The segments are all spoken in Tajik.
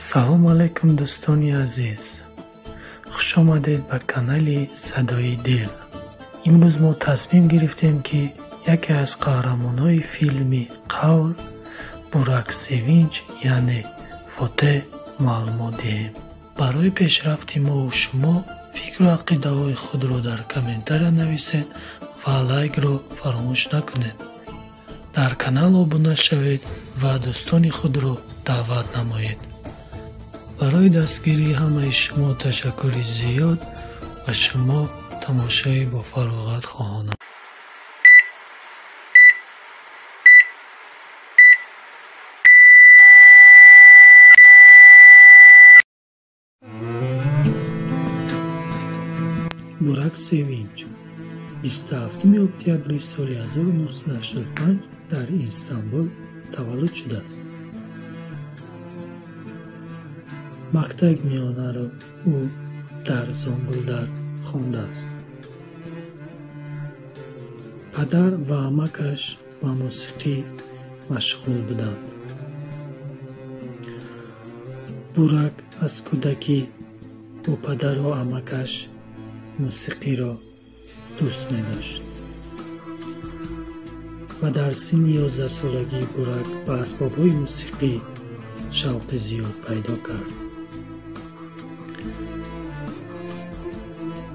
Салом алайкум, дӯстони азиз. Хуш омадед ба канали Садои дил. Имрӯз мо тасмим гирифтем, ки яке аз қаҳрамонҳои филми Қавл, Бурак Севинч, яъне Фотеҳ, маълумот диҳем. Барои пешрафти мову шумо фикру ақидаҳои худро дар комментария нависед ва лайкро фаромӯш накунед. Дар канал обуна шавед ва дӯстони худро даъват намоед. Барои дастгирии ҳамаи шумо ташаккури зиёд ва шумо тамошои бофароғат хоҳонам. Бурак Севинч 27 октябри соли 1985 дар Истанбул таваллуд шудааст. Мактаби миёнаро ӯ дар Зонгулдар хондааст. Падар ва амакаш ба мусиқӣ машғул буданд. Бурак аз кӯдакӣ бо падару амакаш мусиқиро дӯст медошт ва дар синни 11-солагӣ Бурак ба асбобҳои мусиқӣ шавқи зиёд пайдо кард.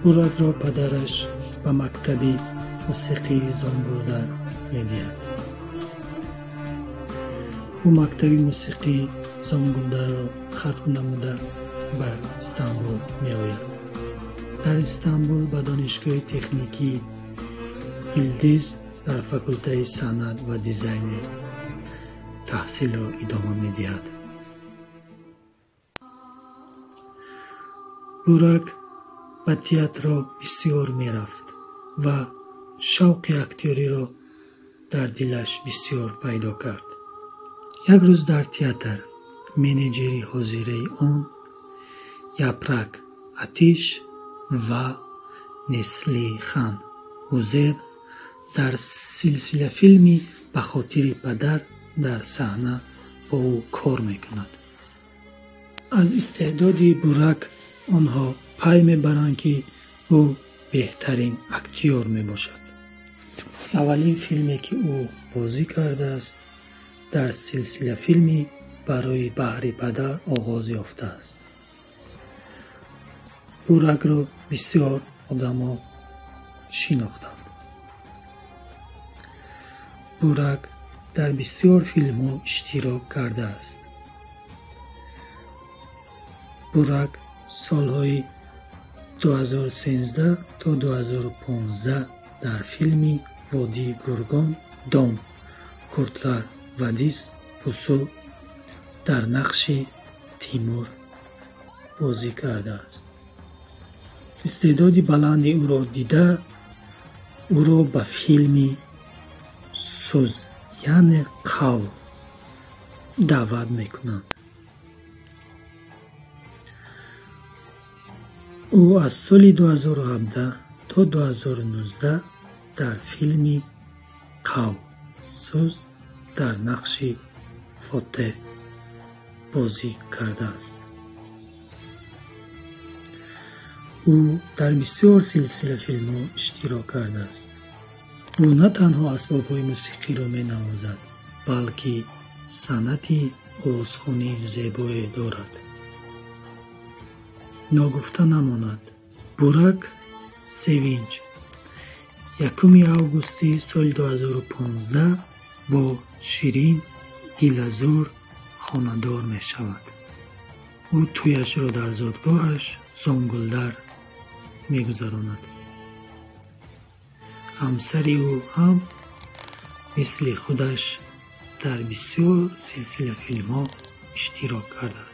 Буракро падараш ба мактаби мусиқии Зонгулдар медиҳад. Ӯ мактаби мусиқии Зонгулдарро хатм намуда ба Истанбул меояд. Дар Истанбул ба донишгоҳи техникии Илдиз дар факултаи санъат ва дизайнер таҳсилро идома медиҳад. Бурак ба театро бисёр мерафт ва шавқи актёриро дар дилаш бисёр пайдо кард. Як рӯз дар театр менеҷери ҳозираи он Япрак Атиш ва Неслихан Узер дар силсилафилми «Ба хотири падар» дар саҳна бо ӯ кор мекунад. Аз истеъдоди Бурак онҳо пай мебаранд, ки ӯ беҳтарин актёр мебошад. Аввалин филме, ки ӯ бозӣ кардааст, дар силсилафилми «Барои баҳри падар» оғоз ёфтааст. Буракро бисёр одамо шинохтанд. Бурак дар бисёр филмҳо иштирок кардааст. Бурак солҳои 2013 то 2015 дар филми «Водии гургон» Дом Куртлар Вадис Пусу дар нақши Тимур бозӣ кардааст. Истеъдоди баланди ӯро дида, ӯро ба филми Сӯз, яъне Қавл даъват мекунанд. Ӯ аз соли 2017 то 2019 дар филми Қавл Сӯз дар нақши Фотеҳ бозӣ кардааст. Ӯ дар бисёр силсилафилмҳо иштирок кардааст. Ӯ на танҳо асбобҳои мусиқиро менавозад, балки санъати овозхонии зебое дорад. Ногуфта намонад, Бурак Севинч 1 августи соли 2015 бо Ширин Гилазур хонадор мешавад. Ӯ тӯяшро дар зодгоҳаш Зонгулдар мегузаронад. Ҳамсари ӯ ҳам мисли худаш дар бисёр силсилафилмҳо иштирок кардааст.